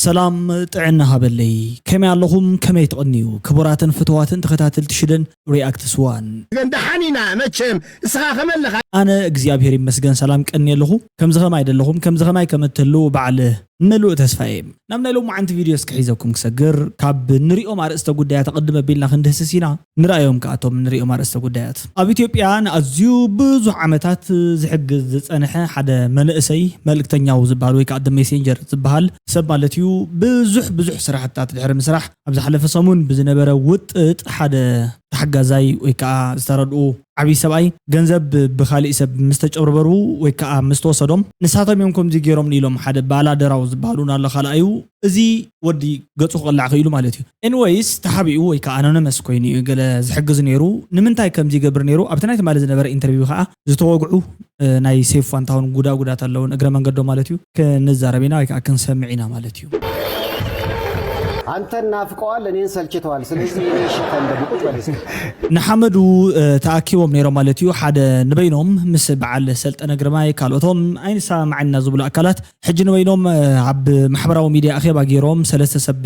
ሰላም ጥዕና ሃበለይ። ከመይ ኣለኹም? ከመይ ትቕንዩ? ክቡራትን ፍትዋትን ተኸታተልቲ ሽደን ሪኣክትስ ዋን። ግን ደሓን ኢና መቸም። ንስኻ ከመይ ኣለኻ? ኣነ እግዚኣብሔር ይመስገን ሰላም ቀኒ ኣለኹ። ከምዚ ኸማይ ደለኹም፣ ከምዚ ኸማይ ከም እትህልዉ በዓል ምሉእ ተስፋ እየ። ናብ ናይ ሎማዓንቲ ቪድዮ እስኪ ሒዘኩም ክሰግር፣ ካብ ንሪኦም ኣርእስተ ጉዳያት ኣቐድም ኣቢልና ክንድህስስ ኢና። ንርኣዮም ከኣቶም ንሪኦም ኣርእስተ ጉዳያት። ኣብ ኢትዮጵያ ንኣዝዩ ብዙሕ ዓመታት ዝሕግዝ ዝጸንሐ ሓደ መንእሰይ፣ መልእክተኛው ዝበሃል ወይ ከዓ ሜሴንጀር ዝበሃል ሰብ ማለት እዩ፣ ብዙሕ ብዙሕ ስራሕታት ድሕሪ ምስራሕ፣ ኣብ ዝሓለፈ ሰሙን ብዝነበረ ውጥጥ ሓደ ተሓጋዛይ ወይ ከዓ ዝተረድኡ ዓብዪ ሰብኣይ ገንዘብ ብኻሊእ ሰብ ምስ ተጨብረበሩ ወይ ከዓ ምስ ተወሰዶም፣ ንሳቶም እዮም ከምዚ ገይሮም ኢሎም ሓደ ባላደራው ዝበሃሉ ኣሎ ካልኣዩ፣ እዚ ወዲ ገጹ ክቕላዕ ክኢሉ ማለት እዩ። ኤንወይስ ተሓቢኡ ወይ ከዓ ኣኖነመስ ኮይኑ እዩ ገለ ዝሕግዝ ነይሩ። ንምንታይ ከምዚ ይገብር ነይሩ? ኣብቲ ናይ ትማሊ ዝነበረ ኢንተርቪው ከዓ ዝተወግዑ ናይ ሴፍ ፋንታሁን ጉዳጉዳት ኣለውን እግረ መንገዶ ማለት እዩ ክንዛረብ ኢና ወይ ከዓ ክንሰምዕ ኢና ማለት እዩ። አንተን ናፍቀዋል፣ እኔን ሰልችተዋል። ስለዚህ እኔ ሸፈን ደግሞ ቁጭ በል እስኪ። ንሓመዱ ተኣኪቦም ነይሮም ማለት እዩ። ሓደ ንበይኖም ምስ በዓል ሰልጠነ ግርማይ ካልኦቶም ኣይንሰማማዕን ኢና ዝብሉ ኣካላት ሕጂ ንበይኖም ኣብ ማሕበራዊ ሚድያ ኣኼባ ገይሮም ሰለስተ ሰብ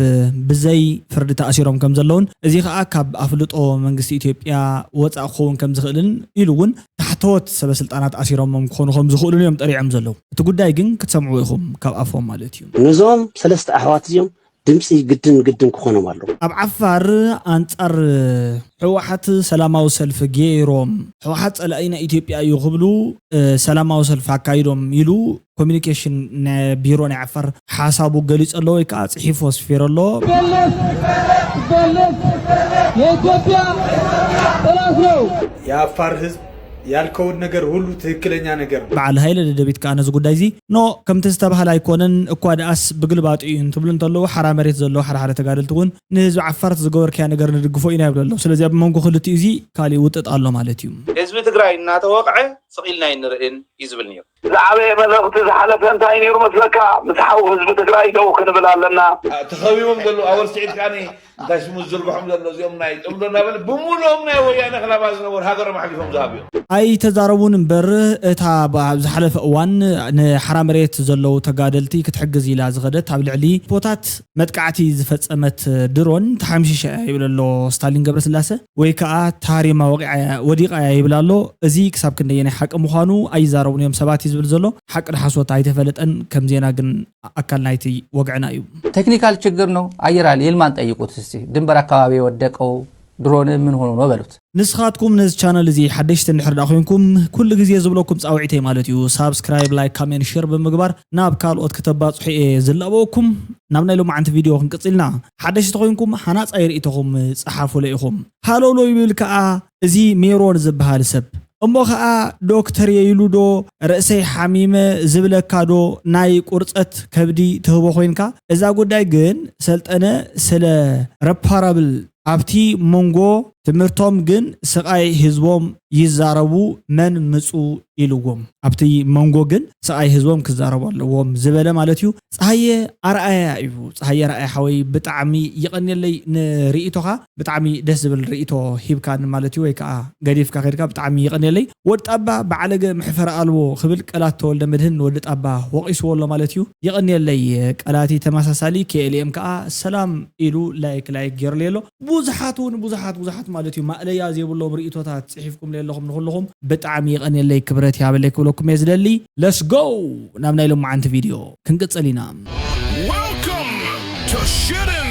ብዘይ ፍርዲ ተኣሲሮም ከም ዘለውን እዚ ከዓ ካብ ኣፍልጦ መንግስቲ ኢትዮጵያ ወፃእ ክኸውን ከም ዝኽእልን ኢሉ እውን ታሕተዎት ሰበ ስልጣናት ኣሲሮሞም ክኾኑ ከም ዝኽእሉን እዮም ጠሪዖም ዘለዉ። እቲ ጉዳይ ግን ክትሰምዕዎ ኢኹም ካብ ኣፎም ማለት እዩ። ነዞም ሰለስተ ኣሕዋት እዚኦም ድምፂ ግድን ግድን ክኾኖም ኣለዎ። ኣብ ዓፋር ኣንፃር ህወሓት ሰላማዊ ሰልፊ ገይሮም ህወሓት ፀላኢ ናይ ኢትዮጵያ እዩ ክብሉ ሰላማዊ ሰልፊ ኣካይዶም ኢሉ ኮሚኒኬሽን ቢሮ ናይ ዓፋር ሓሳቡ ገሊፁ ኣሎ ወይ ከዓ ፅሒፉ ኣስፊሩ ኣሎ። በለስ በለስ የኢትዮጵያ ጠላት ነው። የአፋር ህዝብ ያልከውን ነገር ሁሉ ትክክለኛ ነገር ነው። በዓል ሃይለ ደደቢት ከዓ ነዚ ጉዳይ እዚ ኖ ከምቲ ዝተባህለ ኣይኮነን እኳ ደኣስ ብግልባጡ እዩ እንትብሉ እንተለዉ ሓራ መሬት ዘለዉ ሓደ ሓደ ተጋደልቲ እውን ንህዝቢ ዓፋር ዝገበርካያ ነገር ንድግፎ ኢና ይብሉ ኣለዉ። ስለዚ ኣብ መንጎ ክልቲኡ እዚ ካሊእ ውጥጥ ኣሎ ማለት እዩ። ህዝቢ ትግራይ እናተወቕዐ ስቕ ኢልና ኣይንርእን እዩ ዝብል ነይሩ። ዝዓበየ መልእኽቲ ዝሓለፈ እንታይ ነይሩ መስለካ? ምስ ሓው ህዝቢ ትግራይ ደው ክንብል ኣለና። ተኸቢቦም ዘለዉ ኣወል ስዒድ ከኣ እንታይ ስሙ ዝዝርግሖም ዘሎ እዚኦም ናይ ጥምዶ እናበለ ብምሉኦም ናይ ወያነ ክላባ ዝነበሩ ሃገሮም ኣሕሊፎም ዝሃቡ እዮም። ኣይተዛረቡን እምበር እታ ኣብ ዝሓለፈ እዋን ንሓራ መሬት ዘለዉ ተጋደልቲ ክትሕግዝ ኢላ ዝኸደት ኣብ ልዕሊ ፖታት መጥቃዕቲ ዝፈጸመት ድሮን ተሓምሺሻ እያ ይብል ኣሎ ስታሊን ገብረስላሰ ወይ ከዓ ታሪማ ወዲቓ እያ ይብል ኣሎ። እዚ ክሳብ ክንደየናይ ሓቂ ምዃኑ ኣይዛረቡን እዮም ሰባት እዩ ዝብል ዘሎ። ሓቂ ድሓሶት ኣይተፈለጠን ከም ዜና ግን ኣካል ናይቲ ወግዕና እዩ። ቴክኒካል ችግር ነው። አየር ኃይል ይልማን ጠይቁት እስቲ ድንበር አካባቢ የወደቀው ድሮን ምን ሆኖ ነው በሉት። ንስኻትኩም ነዚ ቻነል እዚ ሓደሽቲ እንድሕር ደኣ ኮይንኩም ኩሉ ግዜ ዝብለኩም ፃውዒተይ ማለት እዩ ሳብስክራይብ ላይክ ካሜንት ሼር ብምግባር ናብ ካልኦት ክተባፅሑ እየ ዝላበወኩም። ናብ ናይ ሎማዓንቲ ቪድዮ ክንቅፅልና ሓደሽቲ ኮይንኩም ሓናፃይ ርእይቶኹም ፀሓፉለ ኢኹም። ሃለውለው ይብል ከዓ እዚ ሜሮን ዝበሃል ሰብ እሞ ኸዓ ዶክተር የይሉ ዶ ርእሰይ ሓሚመ ዝብለካ ዶ ናይ ቁርፀት ከብዲ ትህቦ ኮይንካ? እዛ ጉዳይ ግን ሰልጠነ ስለ ረፓራብል ኣብቲ መንጎ ትምህርቶም ግን ስቓይ ህዝቦም ይዛረቡ መን ምፁ ኢልዎም ኣብቲ መንጎ ግን ስቓይ ህዝቦም ክዛረቡ ኣለዎም ዝበለ ማለት እዩ። ፀሃየ ኣርኣያ እዩ። ፀሃየ ኣርኣያ ሓወይ ብጣዕሚ ይቐንየለይ ንርእይቶኻ። ብጣዕሚ ደስ ዝብል ርእይቶ ሂብካኒ ማለት እዩ ወይ ከዓ ገዲፍካ ከድካ ብጣዕሚ ይቐንየለይ። ወዲ ጣባ በዓለገ መሕፈሪ ኣልቦ ክብል ቀላት ተወልደ መድህን ንወዲ ጣባ ወቒስዎ ኣሎ ማለት እዩ። ይቐንየለይ ቀላቲ ተመሳሳሊ KLM ከዓ ሰላም ኢሉ ላይክ ላይክ ገይሩለይ ኣሎ። ብዙሓት እውን ብዙሓት ብዙሓት ማለት እዩ ማእለያ ዘይብሎም ርእይቶታት ፅሒፍኩምለይ ኣለኹም ንኩልኹም ብጣዕሚ ይቐንየለይ ክብረት ይሃበለይ ክብለኩም እየ ዝደሊ። Let's go ናብ ናይ ሎማዓንቲ ቪድዮ ክንቅፅል ኢና። Welcome to Shitten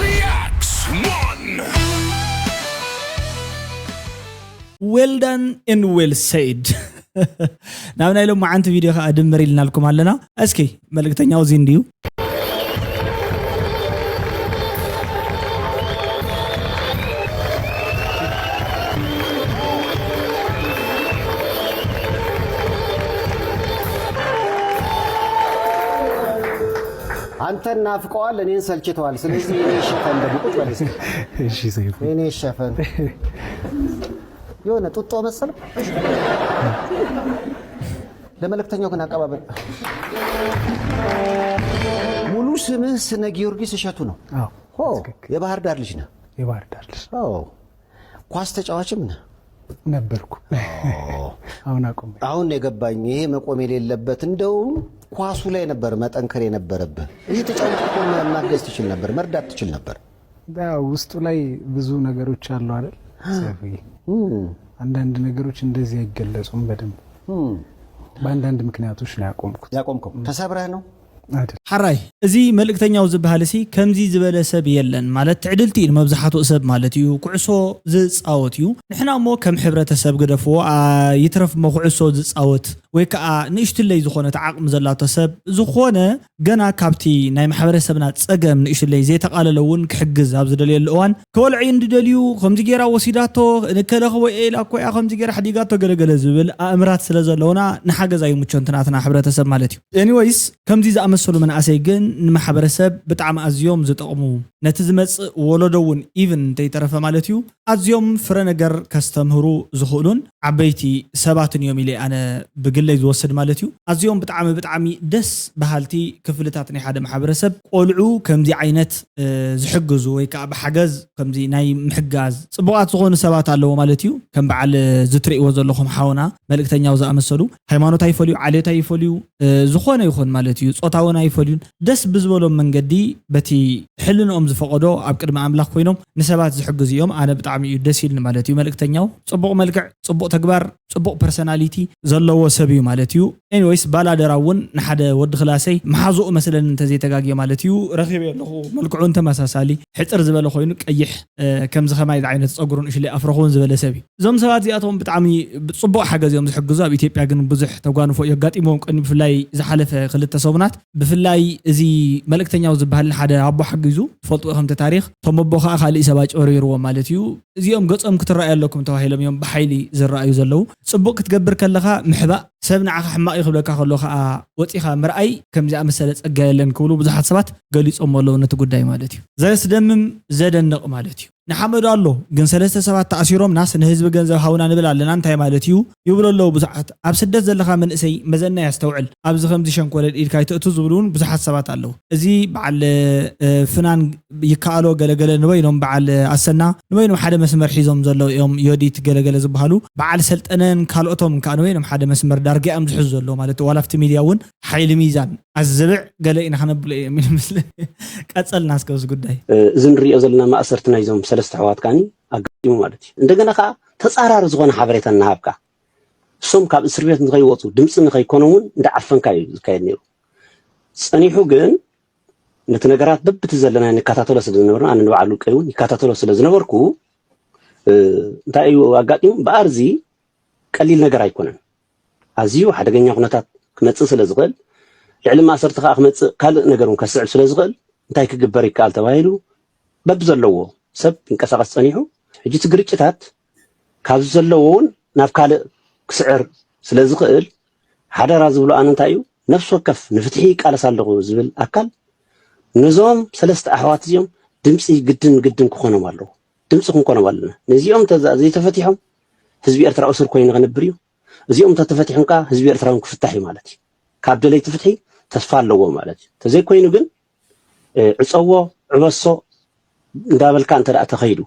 Reacts one. Well done and well said. ናብ ናይ ሎማዓንቲ ቪድዮ ከዓ ድምር ኢልናልኩም ኣለና። እስኪ መልእክተኛው እዚ እንድዩ። አንተን ናፍቀዋል፣ እኔን ሰልችተዋል። ስለዚህ እኔ ሸፈን ደግሞ ቁጭ በል እስኪ። እሺ ሰይፉ። እኔ ሸፈን የሆነ ጡጦ መሰል ለመልእክተኛው ግን አቀባበል ሙሉ ስምህ ስነ ጊዮርጊስ እሸቱ ነው። አዎ ሆ የባህር ዳር ልጅ ነህ። የባህር ዳር ልጅ። አዎ ኳስ ተጫዋችም ነህ። ነበርኩ። አሁን አቁም። አሁን የገባኝ ይሄ መቆም የሌለበት፣ እንደውም ኳሱ ላይ ነበር መጠንከር የነበረብህ። እየተጫወትክ እኮ ማ- ማገዝ ትችል ነበር፣ መርዳት ትችል ነበር። ውስጡ ላይ ብዙ ነገሮች አሉ አይደል? አንዳንድ ነገሮች እንደዚህ አይገለጹም በደንብ። በአንዳንድ ምክንያቶች ነው ያቆምኩት። ያቆምከው ተሰብረህ ነው? አይደል? ሓራይ፣ እዚ መልእክተኛው ዝበሃል ሲ ከምዚ ዝበለ ሰብ የለን። ማለት ትዕድልቲ እዩ ንመብዛሕትኡ ሰብ ማለት እዩ። ኩዕሶ ዝፃወት እዩ። ንሕና እሞ ከም ሕብረተሰብ ግደፍዎ፣ ኣ፣ ይትረፍ እሞ ኩዕሶ ዝፃወት ወይ ከዓ ንእሽትለይ ዝኾነት ዓቕሚ ዘላቶ ሰብ ዝኾነ ገና ካብቲ ናይ ማሕበረሰብና ፀገም ንእሽትለይ ዘይተቓለለ እውን ክሕግዝ ኣብ ዝደልየሉ እዋን፣ ከወልዒ እንድደልዩ ከምዚ ገይራ ወሲዳቶ፣ ንከለኸ ወይ ኤላ እኮ እያ ከምዚ ገይራ ሓዲጋቶ ገለገለ ዝብል ኣእምራት ስለ ዘለውና ንሓገዝ ኣይምቾን ትናትና ሕብረተሰብ ማለት እዩ። ኤኒወይስ ከምዚ ዝኣመሰሉ መናእሰይ ግን ንማሕበረሰብ ብጣዕሚ ኣዝዮም ዝጠቕሙ፣ ነቲ ዝመፅእ ወለዶ እውን ኢቭን እንተይተረፈ ማለት እዩ ኣዝዮም ፍረ ነገር ከስተምህሩ ዝኽእሉን ዓበይቲ ሰባትን እዮም ኢለ ኣነ ብግለይ ዝወስድ ማለት እዩ። ኣዝዮም ብጣዕሚ ብጣዕሚ ደስ በሃልቲ ክፍልታት ናይ ሓደ ማሕበረሰብ ቆልዑ ከምዚ ዓይነት እ፣ ዝሕግዙ ወይ ከዓ ብሓገዝ ከምዚ ናይ ምሕጋዝ ፅቡቓት ዝኾኑ ሰባት ኣለዎ ማለት እዩ። ከም በዓል እ፣ ዝትርእይዎ ዘለኹም ሓውና መልእክተኛው ዝኣመሰሉ ሃይማኖት ኣይፈልዩ፣ ዓሌት ኣይፈልዩ፣ እ፣ ዝኾነ ይኹን ማለት እዩ፣ ፆታ እውን ኣይፈልዩን። ደስ ብዝበሎም መንገዲ በቲ ሕልንኦም ዝፈቐዶ ኣብ ቅድሚ ኣምላኽ ኮይኖም ንሰባት ዝሕግዙ እዮም። ኣነ ብጣዕሚ እዩ ደስ ኢልኒ ማለት እዩ። መልእክተኛው ፅቡቕ መልክዕ፣ ፅቡቕ ተግባር፣ ፅቡቕ ፐርሰናሊቲ ዘለዎ ሰብ እዩ ማለት እዩ። ኤኒወይስ ባላደራ እውን ንሓደ ወዲ ክላሰይ መሓዝኡ መስለኒ እንተዘይተጋግየ ማለት እዩ ረኺበ ኣለኹ። መልክዑን ተመሳሳሊ ሕፅር ዝበለ ኮይኑ ቀይሕ እ፣ ከምዚ ከማይ ዓይነት ፀጉሩን እሽለ ኣፍሮ ክውን ዝበለ ሰብ እዩ። እዞም ሰባት እዚኣቶም ብጣዕሚ ብፅቡቕ ሓገዝ እዮም ዝሕግዙ። ኣብ ኢትዮጵያ ግን ብዙሕ ተጓንፎ የጋጢሞም ቀኒ ብፍላይ ዝሓለፈ ክልተ ሰሙናት ብፍላይ እዚ መልእክተኛው ዝበሃል ሓደ ኣቦ ሓጊዙ ትፈልጡ ከምቲ ታሪክ እቶም ኣቦ ከዓ ካሊእ ሰብ ኣጭበርቢርዎም ማለት እዩ። እዚኦም ገጾም ክትረኣዩ ኣለኩም ተባሂሎም እዮም ብሓይሊ ዝረኣዩ ዘለዉ። ጽቡቕ ክትገብር ከለኻ ምሕባእ፣ ሰብ ንዓኻ ሕማቕ እዩ ክብለካ ከሎ ከዓ ወጺኻ ምርኣይ ከም ዝኣመሰለ ጸጋ የለን ክብሉ ብዙሓት ሰባት ገሊጾም ኣለዉ ነቲ ጉዳይ ማለት እዩ። ዘስደምም ዘደንቕ ማለት እዩ። ንሓመዱ ኣሎ ግን ሰለስተ ሰባት ተኣሲሮምናስ ንህዝቢ ገንዘብ ሃቡና ንብል ኣለና እንታይ ማለት እዩ ይብሉ ኣለዉ ብዙሓት። ኣብ ስደት ዘለኻ መንእሰይ መዘና የስተውዕል። ኣብዚ ከምዚ ሸንኮለል ኢድካ ኣይተእቱ ዝብሉ እውን ብዙሓት ሰባት ኣለዉ። እዚ በዓል ፍናን ይከኣሎ ገለገለ ንበይኖም በዓል ኣሰና ንበይኖም ሓደ መስመር ሒዞም ዘለዉ እዮም። ዮዲት ገለገለ ዝበሃሉ በዓል ሰልጠነን ካልኦቶም ከዓ ንበይኖም ሓደ መስመር ዳርጋ እዮም ዝሕዙ ዘለዉ ማለት ዋላ ኣብቲ ሚድያ እውን ሓይሊ ሚዛን ኣዝብዕ ገለ ኢና ክነብሎ እዮም ኢሉ ምስለ ቀጸልና እስከ ኣብዚ ጉዳይ። እዚ ንሪኦ ዘለና ማእሰርቲ ናይዞም ሰለስተ ኣሕዋት ከዓኒ ኣጋጢሙ ማለት እዩ። እንደገና ከዓ ተፃራሪ ዝኾነ ሓበሬታ እናሃብካ እሶም ካብ እስር ቤት ንኸይወፁ ድምፂ ንኸይኮኖም እውን እንዳዓፈንካ እዩ ዝካየድ ነይሩ። ፀኒሑ ግን ነቲ ነገራት በብቲ ዘለና ንከታተሎ ስለ ዝነበርና ኣነ ንባዕሉ ውልቀይ እውን ይከታተሎ ስለ ዝነበርኩ እንታይ እዩ ኣጋጢሙ እምበኣር እዚ ቀሊል ነገር ኣይኮነን። ኣዝዩ ሓደገኛ ኩነታት ክመፅእ ስለ ዝኽእል ልዕሊ ማእሰርቲ ከዓ ክመፅእ ካልእ ነገር እውን ከስዕብ ስለ ዝኽእል እንታይ ክግበር ይከኣል ተባሂሉ በብዘለዎ ሰብ ይንቀሳቐስ ፀኒሑ ሕጂ እቲ ግርጭታት ካብዚ ዘለዎ እውን ናብ ካልእ ክስዕር ስለ ዝኽእል ሓደራ ዝብሎ ኣነ እንታይ እዩ ነፍሲ ወከፍ ንፍትሒ ይቃለስ ኣለኹ ዝብል ኣካል ነዞም ሰለስተ ኣሕዋት እዚኦም ድምፂ ግድን ግድን ክኾኖም ኣለዎ። ድምፂ ክንኮኖም ኣለና። ነዚኦም ተዛ ዘይተፈቲሖም ህዝቢ ኤርትራ እሱር ኮይኑ ክነብር እዩ። እዚኦም እንተተፈቲሖም ከዓ ህዝቢ ኤርትራ እውን ክፍታሕ እዩ ማለት እዩ። ካብ ደለይቲ ፍትሒ ተስፋ ኣለዎ ማለት እዩ። ተዘይኮይኑ ግን ዕፀዎ ዕበሶ እንዳበልካ እንተ ደኣ ተኸይዱ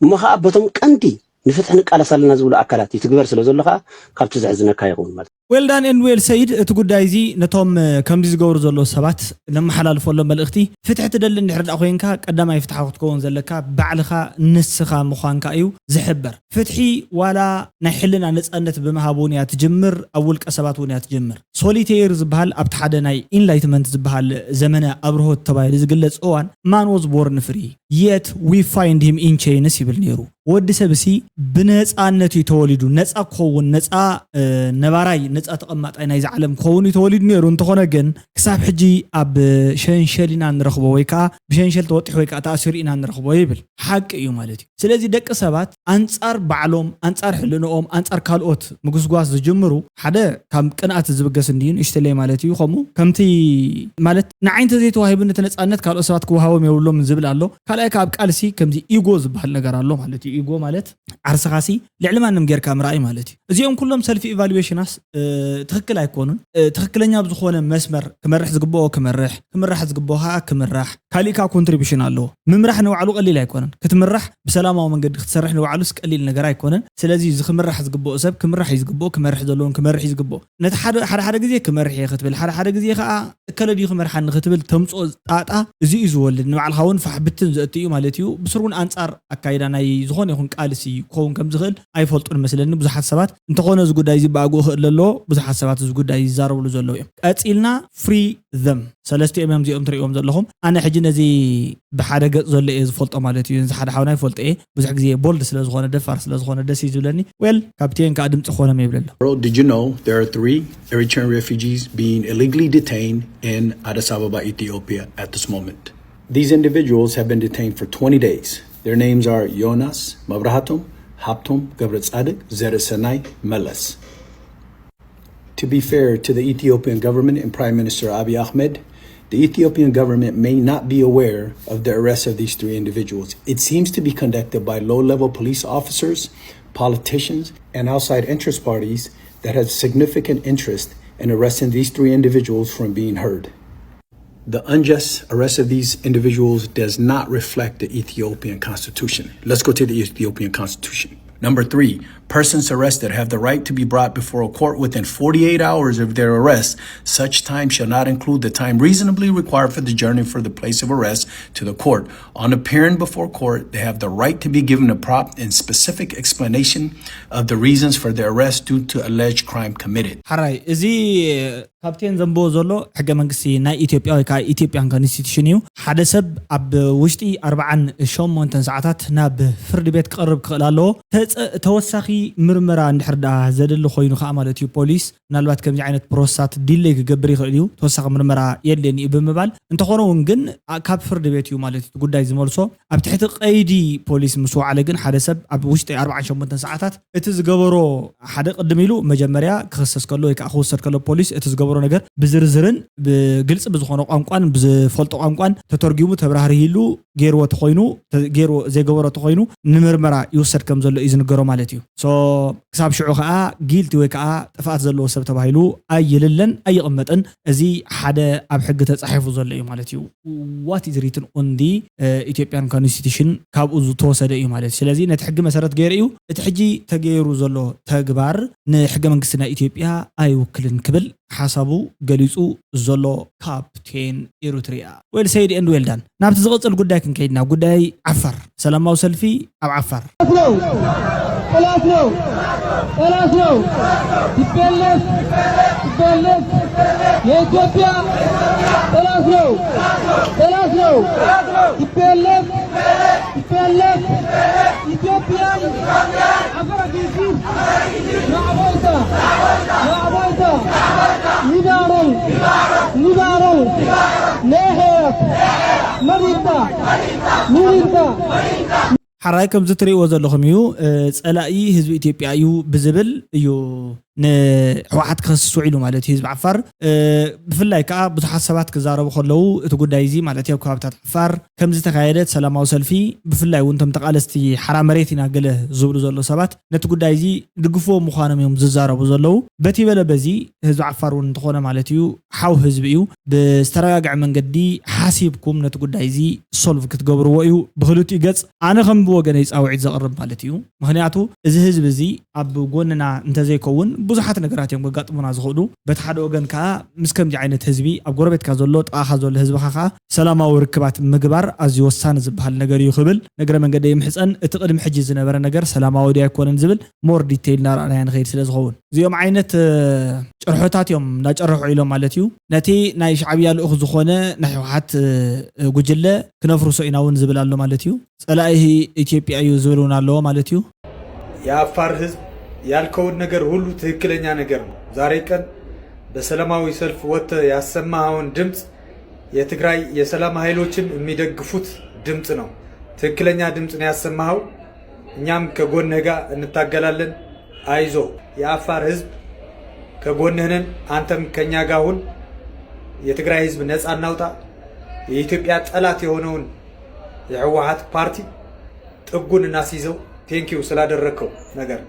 እሞ ከዓ በቶም ቀንዲ ንፍትሒ ንቃለስ ኣለና ዝብሉ ኣካላት ይትግበር ስለ ዘሎ ከዓ ካብቲ ዘሕዝነካ ይኸውን ማለት እዩ። Well done and well said። እቲ ጉዳይ እዚ ነቶም ከምዚ ዝገብሩ ዘለዉ ሰባት ነመሓላልፈሎም መልእኽቲ ፍትሒ ትደሊ እንድሕር ደኣ ኮይንካ ቀዳማይ ፍትሓዊ ክትከውን ዘለካ ባዕልኻ ንስኻ ምዃንካ እዩ ዝሕበር። ፍትሒ ዋላ ናይ ሕልና ነፃነት ብምሃብ እውን እያ ትጅምር፣ ኣብ ውልቀ ሰባት እውን እያ ትጅምር። ሶሊቴይር ዝበሃል ኣብቲ ሓደ ናይ ኢንላይትመንት ዝበሃል ዘመነ ኣብርሆት ተባሂሉ ዝግለፅ እዋን ማን ወዝ ቦርን ፍሪ የት ዊ ፋይንድ ሂም ኢን ቼንስ ይብል ነይሩ። ወዲ ሰብ ሲ ብነፃነት እዩ ተወሊዱ። ነፃ ክኸውን ነፃ ነባራይ ነፃ ተቐማጣይ ናይዚ ዓለም ክኸውን እዩ ተወሊዱ ነይሩ። እንተኾነ ግን ክሳብ ሕጂ ኣብ ሸንሸል ኢና ንረኽቦ ወይ ከዓ ብሸንሸል ተወጢሑ ወይ ከዓ ተኣሲሩ ኢና ንረኽቦ ይብል። ሓቂ እዩ ማለት እዩ። ስለዚ ደቂ ሰባት ኣንጻር ባዕሎም ኣንጻር ሕልንኦም ኣንጻር ካልኦት ምጉስጓስ ዝጅምሩ ሓደ ካብ ቅንኣት ዝብገስ እንድዩ ንእሽተለይ ማለት እዩ። ከምኡ ከምቲ ማለት ንዓይ እንተዘይተዋሂቡ ነቲ ነጻነት ካልኦት ሰባት ክወሃቦም የብሎም ዝብል ኣሎ። ካልኣይ ካብ ቃልሲ ከምዚ ኢጎ ዝበሃል ነገር ኣሎ ማለት እዩ። ኢጎ ማለት ዓርስኻሲ ልዕሊ ማንም ጌርካ ምርኣይ ማለት እዩ። እዚኦም ኩሎም ሰልፊ ኢቫሉዌሽናስ ትኽክል ኣይኮኑን። ትኽክለኛ ብዝኾነ መስመር ክመርሕ ዝግብኦ ክመርሕ፣ ክምራሕ ዝግብኦ ከዓ ክምራሕ። ካሊእ ከዓ ኮንትሪቢሽን ኣለዎ። ምምራሕ ንባዕሉ ቀሊል ኣይኮነን። ክትምራሕ ብሰላማዊ መንገዲ ክትሰርሕ ንባዕሉስ ቀሊል ነገር ኣይኮነን። ስለዚ እዚ ክምራሕ ዝግብኦ ሰብ ክምራሕ እዩ ዝግብኦ፣ ክመርሕ ዘለዎን ክመርሕ እዩ ዝግብኦ። ነቲ ሓደ ሓደ ሓደ ግዜ ክመርሕ እየ ክትብል፣ ሓደ ሓደ ግዜ ከዓ እከለ ድዩ ክመርሓኒ ክትብል ተምፅኦ ጣጣ እዚ እዩ ዝወልድ። ንባዕልኻ እውን ፋሕ ብትን ዘእቲ እዩ ማለት እዩ። ብስሩ እውን ኣንፃር ኣካይዳ ናይ ዝኾነ ይኹን ቃልሲ ክኸውን ከም ዝኽእል ኣይፈልጡን መስለኒ። ብዙሓት ሰባት እንተኾነ እዚ ጉዳይ እዚ ብኣግኡ ክእል ኣለዎ። ብዙሓት ሰባት እዚ ጉዳይ ይዛረብሉ ዘለዉ እዮም። ቀፂልና ፍሪ ዘም ሰለስቲኦም እዮም እዚኦም ትርእይዎም ዘለኹም። ኣነ ሕጂ ነዚ ብሓደ ገፅ ዘሎ እየ ዝፈልጦ ማለት እዩ። እዚ ሓደ ሓውና ይፈልጦ እየ። ብዙሕ ግዜ ቦልድ ስለ ዝኾነ፣ ደፋር ስለ ዝኾነ ደስ እዩ ዝብለኒ። ዌል ካፕቴን ከዓ ድምፂ ክኾኖም ይብል ኣሎ። Did you know there are three Eritrean refugees being illegally detained in Addis Ababa, Ethiopia at this moment? These individuals have been detained for twenty days. Their names are Yonas Mabrahatom, Haptom Gabretsadik, Zeresenai Meles. To be fair to the Ethiopian government and Prime Minister Abiy Ahmed, the Ethiopian government may not be aware of the arrest of these three individuals. It seems to be conducted by low level police officers, politicians, and outside interest parties that have significant interest in arresting these three individuals from being heard. The unjust arrest of these individuals does not reflect the Ethiopian constitution. Let's go to the Ethiopian constitution. Number three, persons arrested have the right to be brought before a court within forty-eight hours of their arrest. Such time shall not include the time reasonably required for the journey from the place of arrest to the court. On appearing before court, they have the right to be given a prompt and specific explanation of the reasons for their arrest due to alleged crime committed. ሓራይ እዚ ካፕቴን ዘንብቦ ዘሎ ሕገ መንግስቲ ናይ ኢትዮጵያ ወይ ከዓ ኢትዮጵያን ኮንስቲቱሽን እዩ። ሓደ ሰብ ኣብ ውሽጢ ኣርባዓን ሸሞንተን ሰዓታት ናብ ፍርዲ ቤት ክቐርብ ክኽእል ኣለዎ። ተወሳኺ ምርመራ እንድሕር ደኣ ዘድሊ ኮይኑ ከዓ ማለት እዩ ፖሊስ ምናልባት ከምዚ ዓይነት ፕሮሰሳት ዲለይ ክገብር ይኽእል እዩ። ተወሳኺ ምርመራ የድልየኒ እዩ ብምባል እንተኾነ እውን ግን ካብ ፍርዲ ቤት እዩ ማለት እቲ ጉዳይ ዝመልሶ። ኣብ ትሕቲ ቀይዲ ፖሊስ ምስ ወዓለ ግን ሓደ ሰብ ኣብ ውሽጢ ኣርባዓን ሸሞንተን ሰዓታት እቲ ዝገበሮ ሓደ ቅድም ኢሉ መጀመርያ ክኽሰስ ከሎ ወይ ከዓ ክውሰድ ከሎ ፖሊስ እቲ ዝገበሮ ነገር ብዝርዝርን ብግልፂ ብዝኾነ ቋንቋን ብዝፈልጦ ቋንቋን ተተርጊሙ ተብራህርሂሉ ገይርዎ ተኾይኑ ገይርዎ ዘይገበሮ ተኾይኑ ንምርመራ ይውሰድ ከም ዘሎ እዩ ዝንገሮ ማለት እዩ። ሶ ክሳብ ሽዑ ከዓ ጊልቲ ወይ ከዓ ጥፍኣት ዘለዎ ሰብ ተባሂሉ ኣይልለን ኣይቕመጥን። እዚ ሓደ ኣብ ሕጊ ተፃሒፉ ዘሎ እዩ ማለት እዩ። What is written on the Ethiopian constitution ካብኡ ዝተወሰደ እዩ ማለት እዩ። ስለዚ ነቲ ሕጊ መሰረት ገይሩ እዩ እቲ ሕጂ ተገይሩ ዘሎ ተግባር ንሕገ መንግስቲ ናይ ኢትዮጵያ ኣይውክልን ክብል ሓሳቡ ገሊፁ ዘሎ ካፕቴን ኤሪትሪያ። Well said and well done። ናብቲ ዝቕፅል ጉዳይ ክንከይድና ጉዳይ ዓፋር ሰላማዊ ሰልፊ ኣብ ዓፋር ነው ጠላት ነው ጠላት ነው። ቲፒኤልኤፍ ቲፒኤልኤፍ የኢትዮጵያ ጠላት ነው ጠላት ነው። ቲፒኤልኤፍ ቲፒኤልኤፍ ኢትዮጵያን ዓፈር ኣጊሱ ማዕቦይታ ማዕቦይታ ይዳረው ይዳረው ነሄት መሪታ ሚኒታ ሓራይ ከምዚ ትርእይዎ ዘለኹም እዩ። ጸላኢ ህዝቢ ኢትዮጵያ እዩ ብዝብል እዩ ንህወሓት ክኸስስ ውዒሉ ማለት እዩ ህዝቢ ዓፋር። ብፍላይ ከዓ ብዙሓት ሰባት ክዛረቡ ከለዉ እቲ ጉዳይ እዚ ማለት እዩ ኣብ ከባብታት ዓፋር ከምዝተኻየደ ሰላማዊ ሰልፊ ብፍላይ እውን እቶም ተቓለስቲ ሓራ መሬት ኢና ገለ ዝብሉ ዘለዉ ሰባት ነቲ ጉዳይ እዚ ድግፍዎ ምዃኖም እዮም ዝዛረቡ ዘለዉ። በቲ በለ በዚ ህዝቢ ዓፋር እውን እንተኾነ ማለት እዩ ሓው ህዝቢ እዩ። ብዝተረጋግዐ መንገዲ ሓሲብኩም ነቲ ጉዳይ እዚ ሶልቭ ክትገብርዎ እዩ ብክልቲኡ ገፅ ኣነ ከም ብወገነይ ፃውዒት ዘቕርብ ማለት እዩ። ምክንያቱ እዚ ህዝቢ እዚ ኣብ ጎንና እንተዘይከውን ብዙሓት ነገራት እዮም ከጋጥሙና ዝኽእሉ። በቲ ሓደ ወገን ከዓ ምስ ከምዚ ዓይነት ህዝቢ ኣብ ጎረቤትካ ዘሎ ጥቓኻ ዘሎ ህዝብኻ ከዓ ሰላማዊ ርክባት ምግባር ኣዝዩ ወሳኒ ዝበሃል ነገር እዩ ክብል ንእግረ መንገደይ ይምሕፀን። እቲ ቅድሚ ሕጂ ዝነበረ ነገር ሰላማዊ ድዩ ኣይኮነን ዝብል ሞር ዲቴይል እናረኣናዮ ንኸይድ ስለ ዝኸውን እዚኦም ዓይነት ጭርሖታት እዮም እንዳጨርሑ ኢሎም ማለት እዩ። ነቲ ናይ ሻዕብያ ልኡኽ ዝኾነ ናይ ህወሓት ጉጅለ ክነፍርሶ ኢና እውን ዝብል ኣሎ ማለት እዩ። ፀላኢ ኢትዮጵያ እዩ ዝብል እውን ኣለዎ ማለት እዩ። የአፋር ህዝብ ያልከውን ነገር ሁሉ ትክክለኛ ነገር ነው። ዛሬ ቀን በሰላማዊ ሰልፍ ወጥተህ ያሰማኸውን ድምፅ የትግራይ የሰላም ኃይሎችን የሚደግፉት ድምፅ ነው። ትክክለኛ ድምፅ ነው ያሰማኸው። እኛም ከጎንህ ጋር እንታገላለን። አይዞህ፣ የአፋር ህዝብ ከጎንህ ነን። አንተም ከኛ ጋር ሁን። የትግራይ ህዝብ ነፃ እናውጣ። የኢትዮጵያ ጠላት የሆነውን የህወሓት ፓርቲ ጥጉን እናስይዘው። ቴንኪው ስላደረግከው ነገር።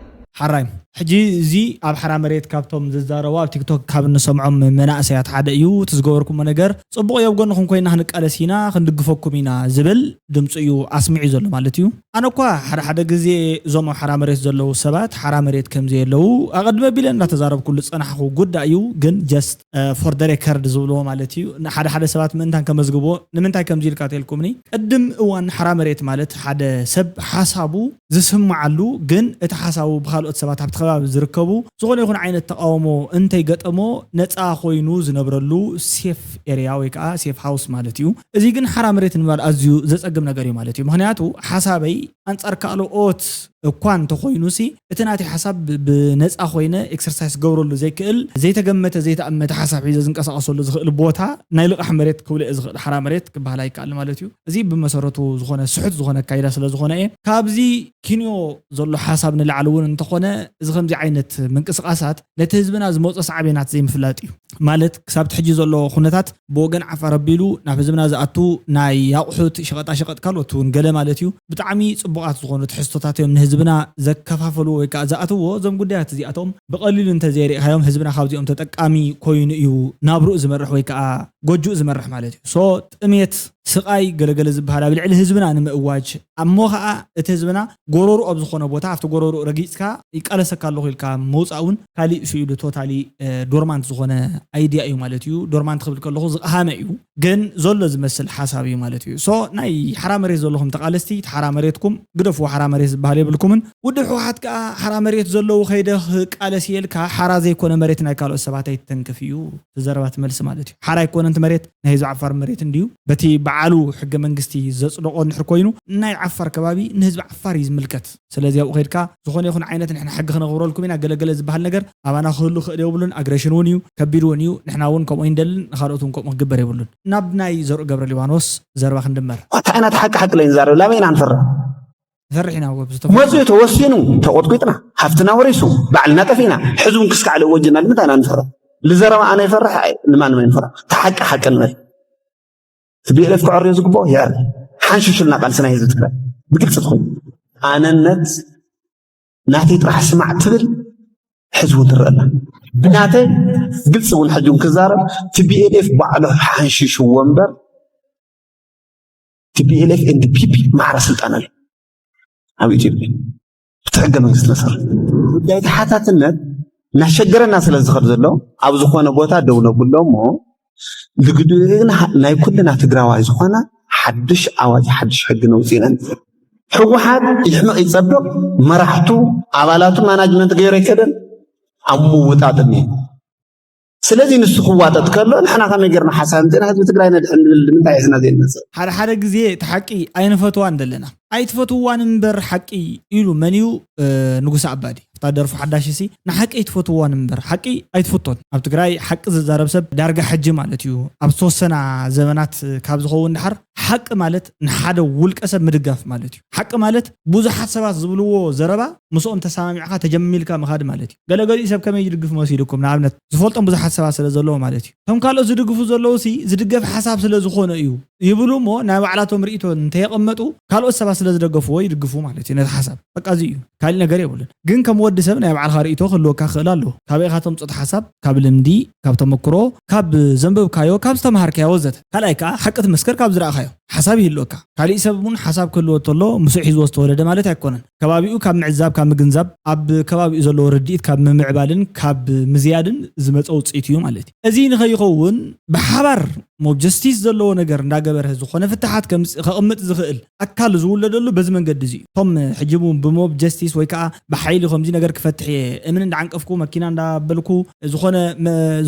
ሓራይ ሕጂ እዚ ኣብ ሓራ መሬት ካብቶም ዝዛረቡ ኣብ ቲክቶክ ካብ እንሰምዖም መናእሰያት ሓደ እዩ። እቲ ዝገበርኩሞ ነገር ጽቡቕ እዩ፣ ኣብ ጎንኹም ኮይና ክንቃለስ ኢና፣ ክንድግፈኩም ኢና ዝብል ድምፂ እዩ ኣስሚዑ ዘሎ ማለት እዩ። ኣነ እኳ ሓደ ሓደ ግዜ እዞም ኣብ ሓራ መሬት ዘለዉ ሰባት ሓራ መሬት ከም ዘየለዉ ኣቐድመ ቢለ እንዳተዛረብኩሉ ዝጸናሕኩ ጉዳይ እዩ። ግን just for the record ዝብልዎ ማለት እዩ። ሓደ ሓደ ሰባት ምእንታን ከመዝግብዎ ንምንታይ ከምዚ ኢልካ ተልኩምኒ፣ ቅድም እዋን ሓራ መሬት ማለት ሓደ ሰብ ሓሳቡ ዝስምዓሉ ግን እቲ ሓሳቡ ብካልኦት ሰባት ኣብቲ ከባቢ ዝርከቡ ዝኾነ ይኹን ዓይነት ተቃውሞ እንተይገጠሞ ነፃ ኮይኑ ዝነብረሉ ሴፍ ኤሪያ ወይ ከዓ ሴፍ ሃውስ ማለት እዩ። እዚ ግን ሓራ መሬት ንምባል ኣዝዩ ዘፀግም ነገር እዩ ማለት እዩ። ምክንያቱ ሓሳበይ ኣንፃር ካልኦት እኳ እንተኮይኑ ሲ እቲ ናተይ ሓሳብ ብ- ብነፃ ኮይነ ኤክሰርሳይስ ገብረሉ ዘይክእል ዘይተገመተ ዘይተኣመተ ሓሳብ ሒዘ ዝንቀሳቀሰሉ ዝኽእል ቦታ ናይ ልቃሕ መሬት ክብልኦ ዝኽእል ሓራ መሬት ክበሃል ኣይከኣል ማለት እዩ። እዚ ብመሰረቱ ዝኾነ ስሑት ዝኾነ ኣካይዳ ስለ ዝኾነ እየ። ካብዚ ኪንዮ ዘሎ ሓሳብ ንላዕሊ እውን እንተኾነ እዚ ከምዚ ዓይነት ምንቅስቃሳት ነቲ ህዝብና ዝመፅኦ ሳዕቤናት ዘይምፍላጥ እዩ። ማለት ክሳብ ሕጂ ዘሎ ኩነታት ብወገን ዓፋር ኣቢሉ ናብ ህዝብና ዝኣቱ ናይ ኣቑሑት ሸቐጣ ሸቐጥ ካልኦት እውን ገለ ማለት እዩ ብጣዕሚ ፅቡቓት ዝኾኑ ትሕዝቶታት እዮም ንህዝብና ዘከፋፈሉ ወይ ከዓ ዝኣትዎ። እዞም ጉዳያት እዚኣቶም ብቐሊሉ እንተዘይሪእካዮም ህዝብና ካብዚኦም ተጠቃሚ ኮይኑ እዩ ናብርኡ ዝመርሕ ወይ ከዓ ጎጆኡ ዝመርሕ ማለት እዩ። ሶ ጥሜት ስቓይ ገለገለ ዝበሃል ኣብ ልዕሊ ህዝብና ንምእዋጅ እሞ ከዓ እቲ ህዝብና ጎረሩ ኣብ ዝኾነ ቦታ ኣብቲ ጎረሩ ረጊፅካ ይቃለሰካ ኣለኹ ኢልካ ምውፃእ እውን ካሊእ ስኢሉ ቶታሊ ዶርማንት ዝኾነ ኣይድያ እዩ ማለት እዩ። ዶርማንት ክብል ከለኹ ዝቐሃመ እዩ ግን ዘሎ ዝመስል ሓሳብ እዩ ማለት እዩ። ሶ ናይ ሓራ መሬት ዘለኹም ተቃለስቲ እቲ ሓራ መሬትኩም ግደፍዎ። ሓራ መሬት ዝበሃል የብልኩምን። ውድብ ህወሓት ከዓ ሓራ መሬት ዘለዉ ከይደ ክቃለስ የልካ ሓራ ዘይኮነ መሬት ናይ ካልኦት ሰባት ኣይተንክፍ እዩ። ዘረባ ትመልሲ ማለት እዩ። ሓራ ኣይኮነን እቲ መሬት ናይ ህዝቢ ዓፋር መሬት እንድዩ። በቲ በዓሉ ሕገ መንግስቲ ዘፅደቆ እንድሕር ኮይኑ ናይ ዓፋር ከባቢ ንህዝቢ ዓፋር እዩ ዝምልከት። ስለዚ ኣብኡ ከድካ ዝኾነ ይኹን ዓይነት ንሕና ሕጊ ክነኽብረልኩም ኢና ገለገለ ዝበሃል ነገር ኣባና ክህሉ ክእል የብሉን። ኣግሬሽን እውን እዩ፣ ከቢድ እውን እዩ። ንሕና እውን ከምኡ ይንደልን ንካልኦት እውን ከምኡ ክግበር የብሉን። ናብ ናይ ዘርኡ ገብረ ሊባኖስ ዘረባ ክንድመር። እንታይ ዓይነት ሓቂ ሓቂ ለይ ንዛረብ ላበይ ኢና ንፈርሕ? ንፈርሕ ኢና ወብ ዝተፈ- መፅኡ ተወሲኑ ተቆጥቂጥና ሃፍትና ወሪሱ ባዕልና ጠፊእና ሕዚ እውን ክስካዕ ልእወጅና ንምንታይ ኢና ንፈርሕ? ልዘረባ ኣነ ይፈርሕ ኣይ ንማንም ኣይንፈርሕ። እቲ ሓቂ ሓቂ ንበል። እቲ ቢኤልኤፍ ክዕርዮ ዝግብኦ ይዕር። ሓንሽሽልና ቃልሲ ናይ ህዝቢ ትግራይ ብግልፂ ትኾን ኣነነት ናተይ ጥራሕ ስማዕ ትብል ሕዚ እውን ትረአና። ብናተይ ግልፂ እውን ሕጂ እውን ክዛረብ ቲቢኤልኤፍ ባዕሉ ሓንሽሽዎ እምበር ቲቢኤልኤፍ ኤንድ ፒፒ ማዕረ ስልጣን ኣሎ ኣብ ኢትዮጵያ ብቲ ሕገ መንግስቲ መሰረት ጉዳይ ተሓታትነት እናሸገረና ስለ ዝኸድ ዘሎ ኣብ ዝኾነ ቦታ ደው ነብሎ እሞ ልግድኡ ግን ናይ ኩልና ትግራዋይ ዝኾነ ሓድሽ ኣዋጅ ሓድሽ ሕጊ ነውፅእና ህወሓት ይሕመቕ ይፀብቕ መራሕቱ ኣባላቱ ማናጅመንት ገይሩ ኣይከደን ኣብ ምውጣጥ እኒሀ ስለዚ ንሱ ክዋጠጥ ከሎ ንሕና ከመይ ገርና ሓሳብ እንፅና ህዝቢ ትግራይ ነድሕን ንብል ንምንታይ ሕዝና ዘይንመፅእ ሓደ ሓደ ግዜ እቲ ሓቂ ኣይንፈትዋን ዘለና ኣይትፈትዋን እምበር ሓቂ ኢሉ መን እዩ ንጉስ ኣባዲ ኣብታ ደርፉ ሓዳሽ ሲ ንሓቂ ኣይትፈትዋን እምበር ሓቂ ኣይትፈቶን ኣብ ትግራይ ሓቂ ዝዛረብ ሰብ ዳርጋ ሕጂ ማለት እዩ ኣብ ዝተወሰና ዘበናት ካብ ዝኸውን ድሓር ሓቂ ማለት ንሓደ ውልቀ ሰብ ምድጋፍ ማለት እዩ ሓቂ ማለት ብዙሓት ሰባት ዝብልዎ ዘረባ ምስኦም ተሰማሚዕካ ተጀሚልካ ምኻድ ማለት እዩ ገለገሊኡ ሰብ ከመይ ይድግፍ መሲልኩም ንኣብነት ዝፈልጦም ብዙሓት ሰባት ስለ ዘለዎ ማለት እዩ እቶም ካልኦት ዝድግፉ ዘለዉ ሲ ዝድገፍ ሓሳብ ስለ ዝኾነ እዩ ይብሉ እሞ ናይ ባዕላቶም ርእይቶ እንተየቐመጡ ካልኦት ሰባት ስለ ዝደገፍዎ ይድግፉ ማለት እዩ ነቲ ሓሳብ በቃ እዚ እዩ ካሊእ ነገር የብሉን ግን ከም ወዲ ሰብ ናይ ባዕልኻ ርእይቶ ክህልወካ ክኽእል ኣለዎ ካበይ ኢኻ ተምፅኦ ሓሳብ ካብ ልምዲ ካብ ተመክሮ ካብ ዘንበብካዮ ካብ ዝተምሃርካዮ ወዘተ ካልኣይ ከዓ ሓቂ ትመስከር ካብ ዝረኣኻዮ ሓሳብ ይህልወካ ካሊእ ሰብ እውን ሓሳብ ክህልዎ ተሎ ምስኡ ሒዝዎ ዝተወለደ ማለት ኣይኮነን ከባቢኡ ካብ ምዕዛብ ካብ ምግንዛብ ኣብ ከባቢኡ ዘለዎ ርድኢት ካብ ምምዕባልን ካብ ምዝያድን ዝመፀ ውፅኢት እዩ ማለት እዩ እዚ ንኸይኸውን ብሓባር ሞብ ጀስቲስ ዘለዎ ነገር እንዳገበረ ዝኾነ ፍትሓት ከቕምጥ ዝኽእል ኣካል ዝውለደሉ በዚ መንገዲ እዚ እዩ እቶም ሕጂ እውን ብሞብ ጀስቲስ ወይ ከዓ ብሓይሊ ከምዚ ነገር ክፈትሕ እየ እምን እንዳዓንቀፍኩ መኪና እንዳበልኩ ዝኾነ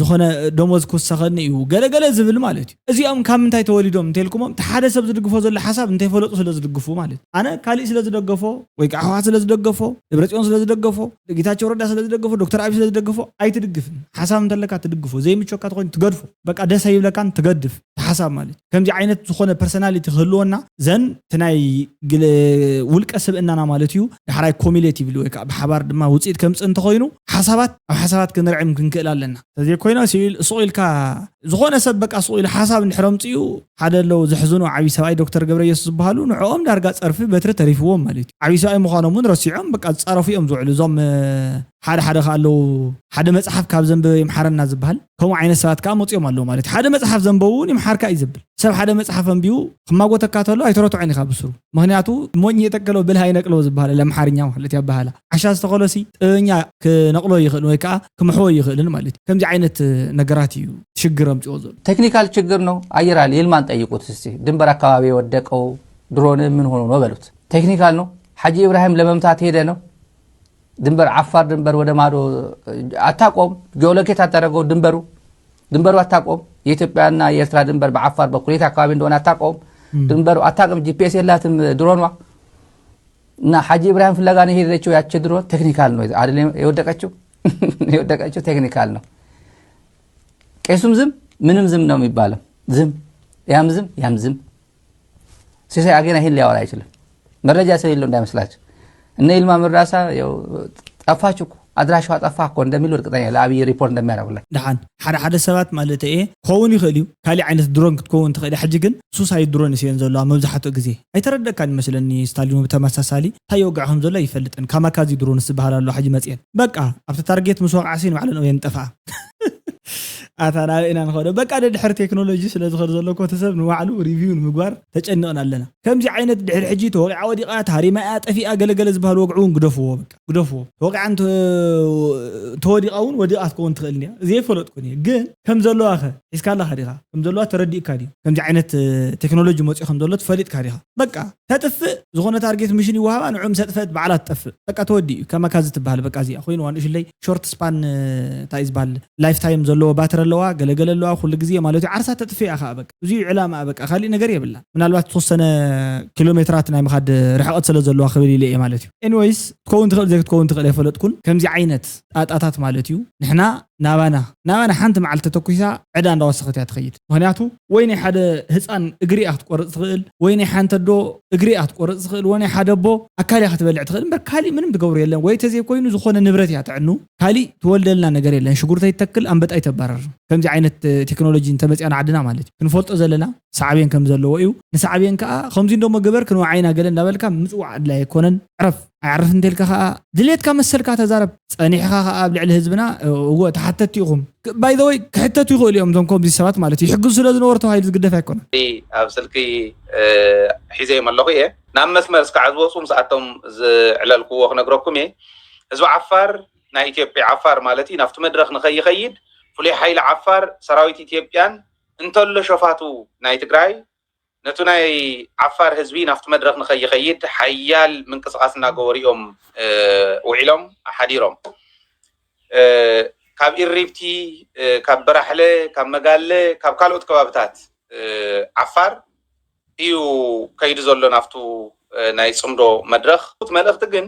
ዝኾነ ደሞዝ ክውሰኸኒ እዩ ገለገለ ዝብል ማለት እዩ እዚኦም ካብ ምንታይ ተወሊዶም እንተልኩሞም እቲ ሓደ ሰብ ዝድግፎ ዘሎ ሓሳብ እንተይፈለጡ ስለ ዝድግፉ ማለት እዩ ኣነ ካሊእ ስለ ዝደገፎ ወይ ከዓ ህወሓት ስለ ዝደገፎ ደብረፅዮን ስለ ዝደገፎ ጌታቸው ረዳ ስለ ዝደገፎ ዶክተር ኣብይ ስለ ዝደገፎ ኣይትድግፍን ሓሳብ እንተለካ ትድግፎ ዘይምቾካ ተኮይኑ ትገድፎ በቃ ደስ ኣይብለካን ትገድፍ ሓሳብ ማለት ከምዚ ዓይነት ዝኾነ ፐርሰናሊቲ ክህልወና ዘን እቲ ናይ ውልቀ ስብእናና ማለት እዩ ዳሕራይ ኮሚሌቲቭሊ ወይ ከዓ ብሓባር ድማ ውፅኢት ከምፅእ እንተኮይኑ ሓሳባት ኣብ ሓሳባት ክንርዕም ክንክእል ኣለና ተዘይኮይና ስቕ ኢልካ ዝኾነ ሰብ በቃ ስቕ ኢሉ ሓሳብ እንድሕር ኣምፅኡ ሓደ ኣለዉ ዘሕዝኑ ዓብዪ ሰብኣይ ዶክተር ገብረየሱስ ዝበሃሉ ንዕኦም ዳርጋ ፀርፊ በትሪ ተሪፍዎም ማለት እዩ ዓብዪ ሰብኣይ ምዃኖም እውን ረሲዖም በቃ ዝፃረፉ እዮም ዝውዕሉ እዞም ሓደ ሓደ ከ ኣለዉ ሓደ መጽሓፍ ካብ ዘንበበ ይምሓረና ዝበሃል ከምኡ ዓይነት ሰባት ከዓ መፅኦም ኣለዉ ማለት እዩ። ሓደ መጽሓፍ ዘንበቡ እውን ይምሓርካ እዩ ዝብል ሰብ ሓደ መጽሓፍ ኣንቢቡ ክማጎተካ ተሎ ኣይተረትዖን ኢኻ ብስሩ። ምክንያቱ ሞኝ የተከለው ብልህ አይነቅለው ዝበሃል ለምሓርኛ ማለት ያበሃላ ዓሻ ዝተኸሎሲ ጥበበኛ ክነቕሎ ይኽእልን ወይ ከዓ ክምሕዎ ይኽእልን ማለት እዩ። ከምዚ ዓይነት ነገራት እዩ ሽግር ኣምፅኦ ዘሎ። ቴክኒካል ችግር ነው። አየር ኃይል ይልማን ጠይቁት እስቲ። ድንበር አካባቢ የወደቀው ድሮን ምን ሆኖ ነው በሉት። ቴክኒካል ነው። ሐጂ ኢብራሂም ለመምታት ሄደ ነው። ድንበር አፋር ድንበር ወደ ማዶ አታቆም። ጂኦሎኬት አታደረገው ድንበሩ ድንበሩ አታቆም። የኢትዮጵያና የኤርትራ ድንበር በአፋር በኩል የት አካባቢ እንደሆነ አታቆም። ድንበሩ አታቅም። ጂፒኤስ የላትም ድሮኗ። እና ሐጂ ኢብራሂም ፍለጋ ነው የሄደችው ያቺ ድሮን። ቴክኒካል ነው አይደል የወደቀችው? የወደቀችው ቴክኒካል ነው። ቄሱም ዝም ምንም ዝም ነው የሚባለው። ዝም ያም ዝም ያም ዝም። ሲሳይ አገና ይሄን ሊያወራ አይችልም። መረጃ ስለሌለው እንዳይመስላችሁ። እነ ይልማ መርዳሳ ያው ጠፋች እኮ አድራሻዋ ጠፋ እኮ እንደሚሉ እርግጠኛ ለአብይ ሪፖርት እንደሚያደርጉለት። ደሓን ሓደ ሓደ ሰባት ማለት እየ ክኸውን ይኽእል እዩ። ካሊእ ዓይነት ድሮን ክትከውን ትኽእል እያ። ሕጂ ግን ሱሳይድ ድሮን እየን ዘለዋ መብዛሕትኡ ግዜ። ኣይተረደካን ይመስለኒ ስታሊኑ ብተመሳሳሊ እንታይ የወግዕ ከም ዘሎ ኣይፈልጥን። ካማካዚ ድሮንስ ዝበሃል ኣሎ ሕጂ መፅየን በቃ ኣብቲ ታርጌት ምስ ወቕዓ ሲ ንባዕለን እየን ጠፍኣ። ኣታ ናበይ ኢና ንኸዶ? በቃ ደድሕሪ ቴክኖሎጂ ስለ ዝኸድ ዘሎ ኮ እቲ ሰብ ንባዕሉ ሪቪው ንምግባር ተጨኒቕና ኣለና። ከምዚ ዓይነት ድሕሪ ሕጂ ተወቂዓ ወዲቓ ታሪማ እያ ጠፊኣ ገለገለ ዝበሃል ወግዒ እውን ግደፍዎ። በቃ ግደፍዎ። ተወቂዓ እንተ ተወዲቓ እውን ወዲቓ ክትከውን ትኽእል እንዲያ። ዘይፈለጥኩን እየ ግን ከም ዘለዋ ኸ ሒዝካ ኣለኻ ዲኻ? ከም ዘለዋ ተረዲእካ ድዩ? ከምዚ ዓይነት ቴክኖሎጂ መፅኡ ከም ዘሎ ትፈሊጥካ ዲኻ? በቃ ተጥፍእ ዝኾነ ታርጌት ምሽን ይወሃባ ንዑ ምስ ኣጥፈአት ባዕላ ትጠፍእ በቃ ተወዲኡ ከማካ ዝትበሃል በቃ እዚኣ ኮይንዋ ንእሽለይ ሾርት ስፓን እንታይ ዝበሃል ላይፍ ታይም ዘለዎ ባትሪ ኣለዋ ገለገለ ኣለዋ ኩሉ ግዜ ማለት እዩ ዓርሳ ተጥፍእ እያ ከዓ በቃ እዚዩ ዕላማ በቃ ካሊእ ነገር የብላ ምናልባት ተወሰነ ኪሎ ሜትራት ናይ ምኻድ ርሕቀት ስለ ዘለዋ ክብል ኢለ እየ ማለት እዩ ኤኒወይስ ክትከውን ትኽእል ዘይክትከውን ትኽእል የፈለጥኩን ከምዚ ዓይነት ጣጣታት ማለት እዩ ንሕና ናባና ናባና ሓንቲ መዓልቲ ተተኩሳ ዕዳ እንዳወሰኸት እያ ትኸይድ ምክንያቱ ወይ ናይ ሓደ ህፃን እግሪ እያ ክትቆርፅ ትኽእል ወይ ናይ ሓንቲ ኣዶ እግሪ እያ ክትቆርፅ ትኽእል ወይ ናይ ሓደ ኣቦ ኣካል እያ ክትበልዕ ትኽእል እምበር ካሊእ ምንም ትገብሮ የለን ወይ ተዘይኮይኑ ዝኾነ ንብረት እያ ተዕኑ ካሊእ ትወልደልና ነገር የለን ሽጉርተይ ትተክል ኣንበጣ ይተባረር ከምዚ ዓይነት ቴክኖሎጂ እንተመፅያ ንዓድና ማለት እዩ ክንፈልጦ ዘለና ሳዕቤን ከም ዘለዎ እዩ ንሳዕቤን ከዓ ከምዚ እንደሞ ግበር ክንወዓይና ገለ እንዳበልካ ምፅዋዕ ኣድላይ ኣይኮነን ዕረፍ ኣይዓርፍ እንተልካ ከዓ ድሌትካ መሰልካ ተዛረብ ፀኒሕኻ ከዓ ኣብ ልዕሊ ህዝብና እወ ተሓተቲ ኢኹም ባይዘወይ ክሕተቱ ይኽእሉ እዮም እዞም ከምዚ ሰባት ማለት እዩ ሕግዙ ስለ ዝነበሩ ተባሂሉ ዝግደፍ ኣይኮነን ኣብ ስልኪ ሒዘዮም ኣለኹ እየ ናብ መስመር እስካዕ ዝወፁ ምስኣቶም ዝዕለልክዎ ክነግረኩም እየ ህዝቢ ዓፋር ናይ ኢትዮጵያ ዓፋር ማለት እዩ ናብቲ መድረክ ንኸይኸይድ ፍሉይ ሓይሊ ዓፋር ሰራዊት ኢትዮጵያን እንተሎ ሸፋቱ ናይ ትግራይ ነቱ ናይ ዓፋር ህዝቢ ናብቲ መድረክ ንኸይኸይድ ሓያል ምንቅስቃስ እናገበሩ እዮም ውዒሎም ሓዲሮም ካብ ኢሪብቲ ካብ በራሕለ ካብ መጋለ ካብ ካልኦት ከባብታት ዓፋር እዩ ከይዱ ዘሎ ናብቱ ናይ ፅምዶ መድረክ እቲ መልእክቲ ግን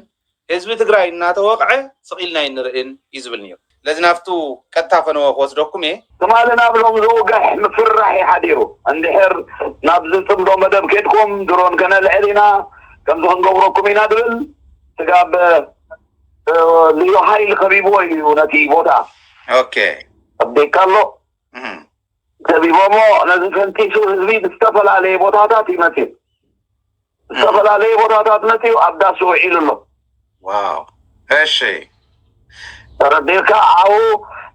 ህዝቢ ትግራይ እናተወቕዐ ስቕ ኢልና ኣይንርእን እዩ ዝብል ነይሩ። ስለዚ ናብቱ ቀጥታ ፈነወ ክወስደኩም እየ። ትማሊ ናብ ሎም ዝውግሕ ምፍርራሕ እዩ ሓዲሩ። እንድሕር ናብዚ ፅምዶ መደብ ኬድኩም ድሮን ከነልዕል ኢና፣ ከምዚ ክንገብረኩም ኢና ድብል ስጋብ ልዩ ሓይሊ ከቢብዎ እዩ ነቲ ቦታ። ኦኬ። ኣቢካ ኣሎ። ከቢቦሞ ነዚ ፈንጢሱ ህዝቢ ብዝተፈላለየ ቦታታት እዩ መፅኡ። ዝተፈላለየ ቦታታት መፅኡ ኣብ ዳስ ውዒሉ ኣሎ። ዋው እሺ ተረዲእካ ሓው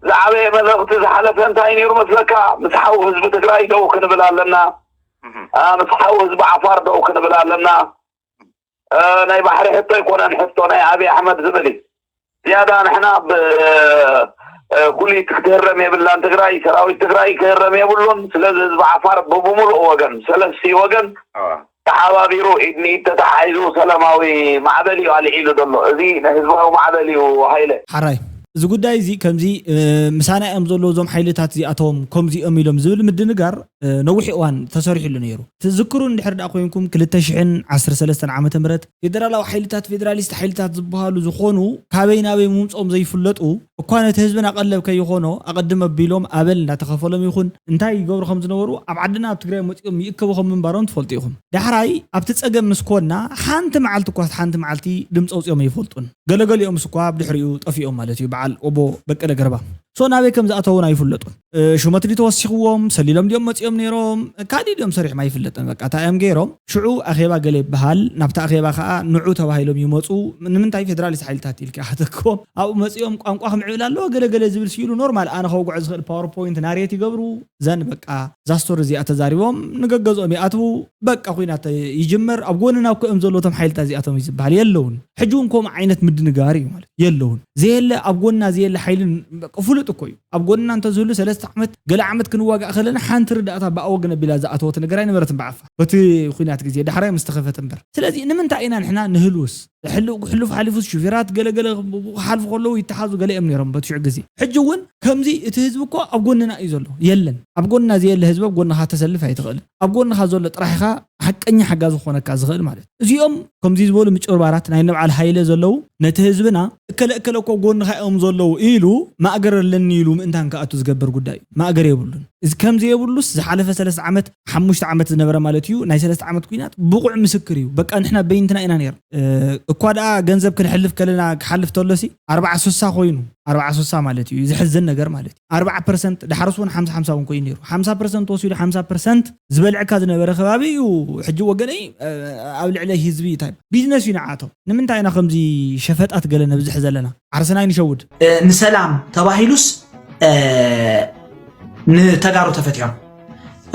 ዝዓበየ መልእኽቲ ዝሓለፈ እንታይ ነይሩ መስለካ? ምስ ሓው ህዝቢ ትግራይ ደው ክንብል ኣለና። ምስ ሓው ህዝቢ ዓፋር ደው ክንብል ኣለና። ናይ ባሕሪ ሕቶ ኣይኮነን ሕቶ ናይ ኣብይ ኣሕመድ ዝብል እዩ። ዝያዳ ንሕና ብ ኩሊት ክትህረም የብላን ትግራይ ሰራዊት ትግራይ ክህረም የብሉን ስለዚ ህዝቢ ዓፋር ብብሙሉእ ወገን ሰለስቲ ወገን ተሓባቢሩ ኢድ ንኢድ ተተሓሒዙ ሰላማዊ ማዕበል እዩ ኣልዒሉ ዘሎ እዚ ናይ ህዝባዊ ማዕበል እዩ ሃይለ ሓራይ እዚ ጉዳይ እዚ ከምዚ ምሳና እዮም ዘለዉ እዞም ሓይልታት እዚኣቶም ከምዚኦም ኢሎም ዝብል ምድንጋር ነዊሕ እዋን ተሰሪሕሉ ነይሩ። ትዝክሩ እንድሕር ደኣ ኮይንኩም ክልተ ሽሕን ዓሰርተ ሰለስተን ዓመተ ምህረት ፌደራላዊ ሓይልታት ፌደራሊስት ሓይልታት ዝበሃሉ ዝኾኑ ካበይ ናበይ ምምፅኦም ዘይፍለጡ እኳ ነቲ ህዝብና ቀለብ ከይኾኖ ኣቐድም ኣቢሎም ኣበል እንዳተኸፈሎም ይኹን እንታይ ይገብሩ ከም ዝነበሩ ኣብ ዓድና ኣብ ትግራይ መፂኦም ይእከቡ ከም ምንባሮም ትፈልጡ ኢኹም። ዳሕራይ ኣብቲ ፀገም ምስ ኮንና ሓንቲ መዓልቲ እኳ ሓንቲ መዓልቲ ድምፂ ኣውፂኦም ኣይፈልጡን። ገለገሊኦምስ እኳ ብድሕሪኡ ጠፊኦም ማለት እዩ። በዓል ኦቦ በቀለ ገርባ ሶ ናበይ ከም ዝኣተዉን ኣይፍለጡን። ሹመት ድዩ ተወሲኽዎም ሰሊሎም ድዮም መፂኦም ነይሮም። ካሊድ እዮም ሰሪሖም ኣይፍለጥን። በቃ እንታይ እዮም ገይሮም? ሽዑ ኣኼባ ገለ ይበሃል። ናብቲ ኣኼባ ከዓ ንዑ ተባሂሎም ይመፁ። ንምንታይ? ፌደራሊስት ሓይልታት ኢልካ ሓተክዎም። ኣብኡ መፂኦም ቋንቋ ክምዕብል ኣለዎ ገለ ገለ ዝብል ስኢሉ ኖርማል ኣነ ከውግዖ ዝኽእል ፓወርፖይንት ናሬት ይገብሩ። ዘን በቃ እዛ ስቶሪ እዚኣ ተዛሪቦም ንገገዝኦም ይኣትዉ። በቃ ኩናት ይጅመር። ኣብ ጎንና እኮ እዮም ዘለዉ እቶም ሓይልታት እዚኣቶም እዩ ዝበሃል የለውን። ሕጂ እውን ከምኡ ዓይነት ምድንጋር እዩ ማለት የለውን። ዘየለ ኣብ ጎንና ዘየለ ሓይልን በቃ ፍሉጥ እኮ እዩ። ኣብ ጎንና እንተዝህሉ ሰለስተ ዓመት ገለ ዓመት ክንዋጋእ ከለና ሓንቲ ርዳእታ ብኣወግን ኣቢላ ዝኣተወት ነገር ኣይነበረትን ብዓፋ በቲ ኩናት ግዜ ዳሕራይ ምስ ተኸፈተ እምበር። ስለዚ ንምንታይ ኢና ንሕና ንህልውስ ሕሉ- ሕሉፍ ሓሊፉስ ሹፌራት ገለገለ ክሓልፉ ከለዉ ይተሓዙ ገለ እዮም ነይሮም በቲ ሽዑ ግዜ። ሕጂ እውን ከምዚ እቲ ህዝቢ እኮ ኣብ ጎንና እዩ ዘሎ። የለን ኣብ ጎንና ዘየለ ህዝቢ ኣብ ጎንኻ ተሰልፍ ኣይትኽእልን። ኣብ ጎንኻ ዘሎ ጥራሕ ኢኻ ሓቀኛ ሓጋዚ ክኾነካ ዝኽእል ማለት እዩ። እዚኦም ከምዚ ዝበሉ ምጭብርባራት ናይ ንብዓል ሃይለ ዘለዉ ነቲ ህዝብና እከለ እከለ እኮ ጎንኻ እዮም ዘለዉ ኢሉ ማእገር ኣለኒ ኢሉ ምእንታን ክኣቱ ዝገብር ጉዳይ እዩ። ማእገር የብሉን። እዚ ከምዚ የብሉስ ዝሓለፈ ሰለስተ ዓመት ሓሙሽተ ዓመት ዝነበረ ማለት እዩ ናይ ሰለስተ ዓመት ኩናት ብቑዕ ምስክር እዩ። በቃ ንሕና በይንትና ኢና ነይር እኳ ደኣ ገንዘብ ክንሕልፍ ከለና ክሓልፍ ተሎሲ ኣርባዓ ስሳ ኮይኑ ኣርባዓ ስሳ ማለት እዩ። ዝሕዝን ነገር ማለት እዩ። ኣርባዓ ፐርሰንት ዳሕረስ እውን ሓምሳ ሓምሳ እውን ኮይኑ ነይሩ። ሓምሳ ፐርሰንት ወሲዱ ሓምሳ ፐርሰንት ዝበልዕካ ዝነበረ ከባቢ እዩ። ሕጂ ወገነይ ኣብ ልዕለይ ህዝቢ እንታይ ቢዝነስ እዩ ንዓቶም። ንምንታይ ኢና ከምዚ ሸፈጣት ገለ ነብዝሕ ዘለና? ዓርስና ይንሸውድ። ንሰላም ተባሂሉስ ንተጋሩ ተፈቲሖም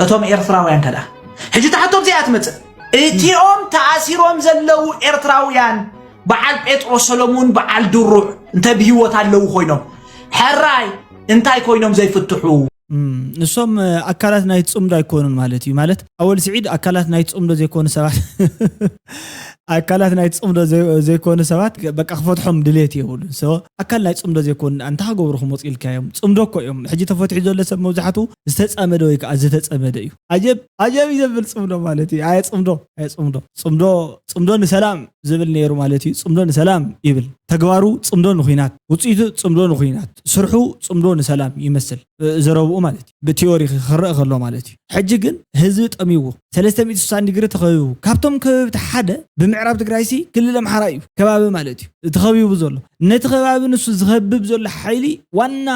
እቶም ኤርትራውያን ከዳ ሕጂ ታሕቶም ዚኣ ትመፅእ እቲኦም ተኣሲሮም ዘለዉ ኤርትራውያን በዓል ጴጥሮስ ሰሎሙን በዓል ድሩዕ እንተ ብህይወት ኣለዉ ኮይኖም ሕራይ እንታይ ኮይኖም ዘይፍትሑ ንሶም ኣካላት ናይ ፅምዶ ኣይኮኑን ማለት እዩ። ማለት ኣወል ስዒድ ኣካላት ናይ ፅምዶ ዘይኮኑ ሰባት ኣካላት ናይ ፅምዶ ዘይኮኑ ሰባት በቃ ክፈትሖም ድሌት የብሉን። ኣካል ናይ ፅምዶ ዘይኮኑ እንታይ ክገብሩ ክመፁ ኢልካዮም? ፅምዶ እኮ እዮም። ሕጂ ተፈትሑ ዘሎ ሰብ መብዛሕቱ ዝተፀመደ ወይ ከዓ ዝተፀመደ እዩ። ኣጀብ ኣጀብ እዩ ዘብል ፅምዶ ማለት እዩ። ኣየ ፅምዶ ኣየ ፅምዶ ፅምዶ ፅምዶ ንሰላም ዝብል ነይሩ ማለት እዩ። ፅምዶ ንሰላም ይብል ተግባሩ ፅምዶ ንኩናት ውፅኢቱ ፅምዶ ንኩናት ስርሑ ፅምዶ ንሰላም ይመስል ዘረብኡ ማለት እዩ። ብቲዮሪ ክረአ ከሎ ማለት እዩ። ሕጂ ግን ህዝቢ ጠሚዎ ሰለስተ ሚእቲ ስሳን ዲግሪ ተኸቢቡ ካብቶም ከበብቲ ሓደ ብምዕራብ ትግራይሲ ክልል ኣምሓራ እዩ ከባቢ ማለት እዩ ተኸቢቡ ዘሎ። ነቲ ከባቢ ንሱ ዝኸብብ ዘሎ ሓይሊ ዋና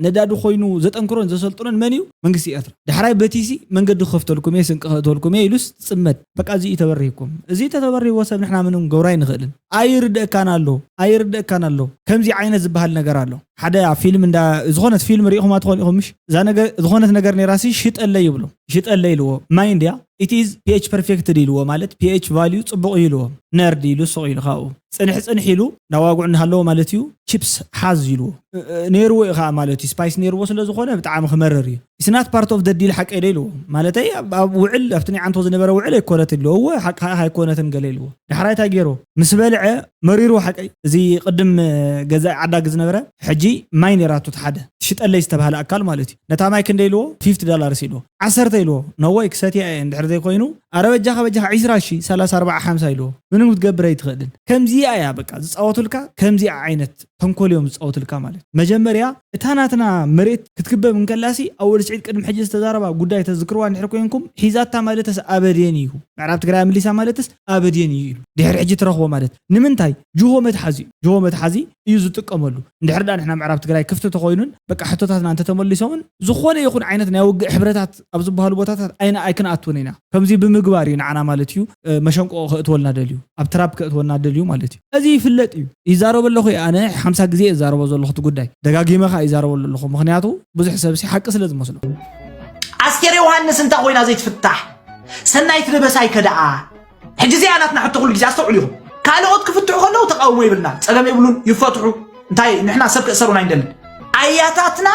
ነዳዲ ኮይኑ ዘጠንክሮን ዘሰልጥኖን መን እዩ? መንግስቲ ኤርትራ። ዳሕራይ በቲሲ መንገዲ ክኸፍተልኩም እየ ስንቂ ከእተልኩም እየ ኢሉስ ትፅመድ። በቃ እዚ እዩ ተበሪህኩም። እዚ ተተበሪህዎ ሰብ ንሕና ምንም ገብሮ ኣይንኽእልን። ኣይርደእካን ኣሎ ኣይርደእካን ኣሎ። ከምዚ ዓይነት ዝበሃል ነገር ኣሎ። ሓደ ኣብ ፊልም እንዳ ዝኾነት ፊልም ርኢኹማ ትኾኑ ኢኹም ምሽ እዛ ነገር ዝኾነት ነገር ነይራሲ ሽጠለይ ይብሎ ሽጠለይ ኢልዎ ማይ እንድያ ኢትዝ ፒኤች ፐርፌክትድ ኢልዎ ማለት ፒኤች ቫልዩ ፅቡቕ እዩ ኢልዎ ነርድ ኢሉ ሱቕ ኢሉ ካብኡ ፅንሕ ፅንሕ ኢሉ ናዋጉዕ እናሃለዎ ማለት እዩ ቺፕስ ሓዝ ኢልዎ ነይርዎ እዩ ከዓ ማለት እዩ ስፓይስ ነይርዎ ስለ ዝኾነ ብጣዕሚ ክመርር እዩ ስናት ፓርት ኦፍ ደዲል ሓቀይ ዶ ኢልዎ ማለተይ ኣብ ውዕል ኣብቲ ኒዓንቶ ዝነበረ ውዕል ኣይኮነትን ኢልዎ እወ ሓቅኻ ኣይኮነትን ገለ ኢልዎ ዳሕራይ እንታይ ገይርዎ ምስ በልዐ መሪርዎ ሓቀይ እዚ ቅድም ገዛኢ ዓዳጊ ዝነበረ ሕጂ ማይ ነይራቱ ሓደ ትሽጠለይ ዝተባሃለ ኣካል ማለት እዩ ነታ ማይ ክንደ ኢልዎ ፊፍቲ ዶላርስ ኢልዎ ዓሰርተ ኢልዎ ነወይ ክሰትያ እየ እንድሕር ዘይኮይኑ ኣረ በጃኻ በጃኻ ዒስራ ሺ ሰላሳ ኣርባዓ ሓምሳ ኢልዎ ምንም ክትገብር ኣይትኽእልን ከምዚኣ እያ በቃ ዝፃወቱልካ ከምዚኣ ዓይነት ተንኮል እዮም ዝፃወቱልካ ማለት መጀመርያ እታ ናትና መሬት ክትክበብ እንከላሲ ኣወል ስዒድ ቅድሚ ሕጂ ዝተዛረባ ጉዳይ ተዝክርዋ እንድሕር ኮይንኩም ሒዛታ ማለትስ ኣበድየን እዩ ምዕራብ ትግራይ ኣምሊሳ ማለትስ ኣበድየን እዩ ኢሉ ድሕሪ ሕጂ ትረኽቦ ማለት ንምንታይ ጅሆ መትሓዚ እዩ ጅሆ መትሓዚ እዩ ዝጥቀመሉ እንድሕር ዳ ንሕና ምዕራብ ትግራይ ክፍቲ ተኾይኑን በቃ ሕቶታትና እንተተመሊሶምን ዝኾነ ይኹን ዓይነት ናይ ውግእ ሕብረታት ኣብ ዝበሃሉ ቦታታት ኣይና ኣይክንኣትውን ኢና ከምዚ ብምግባር እዩ ንዓና ማለት እዩ መሸንቆ ከእትወልና ደልዩ ኣብ ትራፕ ከእትወልና ደልዩ ማለት እዩ እዚ ይፍለጥ እዩ ይዛረበ ኣለኹ ኣነ ሓምሳ ግዜ እዛረቦ ዘለኹ እቲ ጉዳይ ደጋጊመ ከዓ ይዛረበሉ ኣለኹ ምክንያቱ ብዙሕ ሰብሲ ሓቂ ስለ ዝመስሎ ኣስቴር ዮሃንስ እንታይ ኮይና ዘይትፍታሕ ሰናይት ደበሳይ ከደኣ ሕጂ እዚኣ ናትና ሕቶ ኩሉ ግዜ ኣስተውዕሉ ኢኹም ካልኦት ክፍትሑ ከለዉ ተቃውሞ ይብልና ፀገም የብሉን ይፈትሑ እንታይ ንሕና ሰብ ክእሰሩን ኣይንደልን ኣያታትና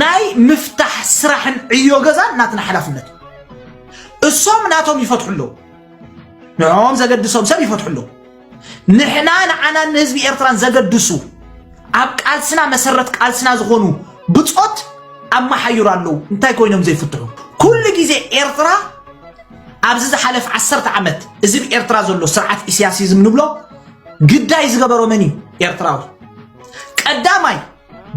ናይ ምፍታሕ ስራሕን ዕዮ ገዛን ናትና ሓላፍነት እሶም ናቶም ይፈትሑ ኣለዉ ንዕኦም ዘገድሶም ሰብ ይፈትሑ ኣለዉ ንሕና ንዓናን ንህዝቢ ኤርትራን ዘገድሱ ኣብ ቃልስና መሰረት ቃልስና ዝኾኑ ብጾት ኣመሓይሩ ኣለዉ እንታይ ኮይኖም ዘይፍትሑ ኩሉ ግዜ ኤርትራ ኣብዚ ዝሓለፍ ዓሰርተ ዓመት እዚ ብኤርትራ ዘሎ ስርዓት ኢስያሲዝም ንብሎ ግዳይ ዝገበሮ መን እዩ ኤርትራዊ ቀዳማይ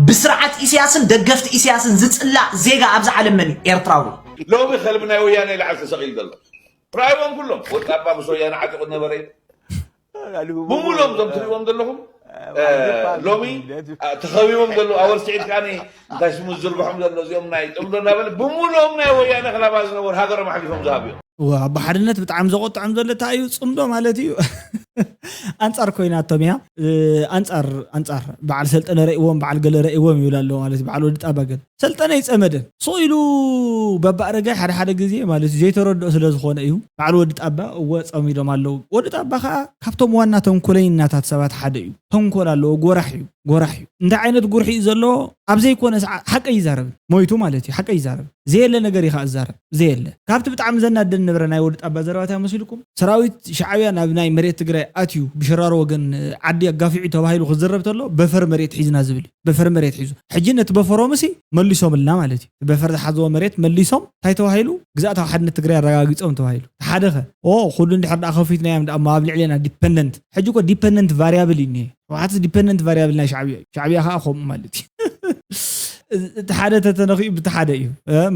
ብስርዓት ኢስያስን ደገፍቲ ኢስያስን ዝጽላእ ዜጋ ኣብዚ ዓለም መን እዩ ኤርትራዊ ሎሚ ከልቢ ናይ ወያነ ይልዓል ተሰቒሉ ዘሎ ራእይዎም ኩሎም ወጣባ ምስ ወያነ ዓጢቑ ነበረ እዩ ብሙሎም እዞም ትሪእዎም ዘለኹም ሎሚ ተኸቢቦም ዘለዉ ኣወል ስዒድ ከኣ እንታይ ስሙ ዝዝርግሖም ዘሎ እዚኦም ናይ ጥምዶ እናበለ ብምሉኦም ናይ ወያነ ክላባ ዝነበሩ ሃገሮም ኣሕሊፎም ዝሃቡ እዮም። ኣቦ ሓድነት ብጣዕሚ ዘቆጥዖም ዘሎ እንታይ እዩ? ጽምዶ ማለት እዩ። ኣንጻር ኮይናቶም እያ። ኣንጻር ኣንጻር በዓል ሰልጠነ ረእዎም በዓል ገለ ረእዎም ይብል ኣሎ ማለት እዩ። በዓል ወዲ ጣባ ገለ ሰልጠነ ይጸመደን ስቕ ኢሉ በባእረጋይ ሓደ ሓደ ግዜ ማለት እዩ ዘይተረድኦ ስለ ዝኾነ እዩ። በዓል ወዲ ጣባ እወ ጸሚዶም ኣለዉ። ወዲ ጣባ ከዓ ካብቶም ዋና ተንኮለይናታት ሰባት ሓደ እዩ። ተንኮል ኣለዎ። ጎራሕ እዩ። ጎራሕ እዩ። እንታይ ዓይነት ጉርሒ እዩ ዘለዎ? ኣብ ዘይኮነ ሰዓ ሓቂ ይዛረብ። ሞይቱ ማለት እዩ። ሓቂ ይዛረብ። ዘየለ ነገር እዩ ከዓ ዝዛረብ። ዘየለ ካብቲ ብጣዕሚ ዘናደን ነበረ ናይ ወዲ ጣባ ዘረባታ መሲልኩም ሰራዊት ሻዕብያ ናብ ናይ መሬት ትግራይ ኣትዩ ብሽራሮ ወገን ዓዲ ኣጋፊዑ ተባሂሉ ክዝረብ ተሎ በፈር መሬት ሒዝና ዝብል እዩ። በፈር መሬት ሒዙ ሕጂ ነቲ በፈሮም ሲ መሊሶምልና ማለት እዩ። በፈር ዝሓዝዎ መሬት መሊሶም እንታይ ተባሂሉ ግዛእታዊ ሓድነት ትግራይ ኣረጋጊፆም ተባሂሉ። ሓደ ኸ ኦ ኩሉ እንድሕር ደኣ ከፊትናዮም ደኣ ኣብ ልዕሌና ዲፐንደንት ሕጂ ኮ ዲፐንደንት ቫሪያብል እዩ እኒሄ። ህወሓትስ ዲፐንደንት ቫሪያብል ናይ ሻዕብያ እዩ። ሻዕብያ ከዓ ከምኡ ማለት እዩ። እቲ ሓደ ተተነኺኡ ብቲ ሓደ እዩ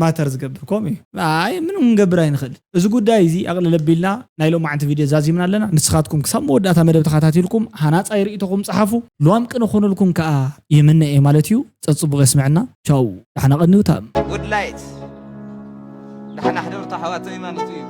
ማተር ዝገብር ከምኡ እዩ። ኣይ ምንም ክንገብር ኣይንኽእል። እዚ ጉዳይ እዚ ኣቕልል ኣቢልና ናይ ሎማዓንቲ ቪድዮ ዛዚምና ኣለና። ንስኻትኩም ክሳብ መወዳእታ መደብ ተኸታቲልኩም ሃናፃይ ርእይቶኹም ፀሓፉ። ሉዋም ቅንኹንልኩም ከዓ ይምነ እየ ማለት እዩ። ፀፅቡቕ የስምዐና። ቻው ዳሕና ቀንዩ ታም ጉድ ላይት ዳሕና ሕደሩ ተሓዋተይ ማለት እዩ።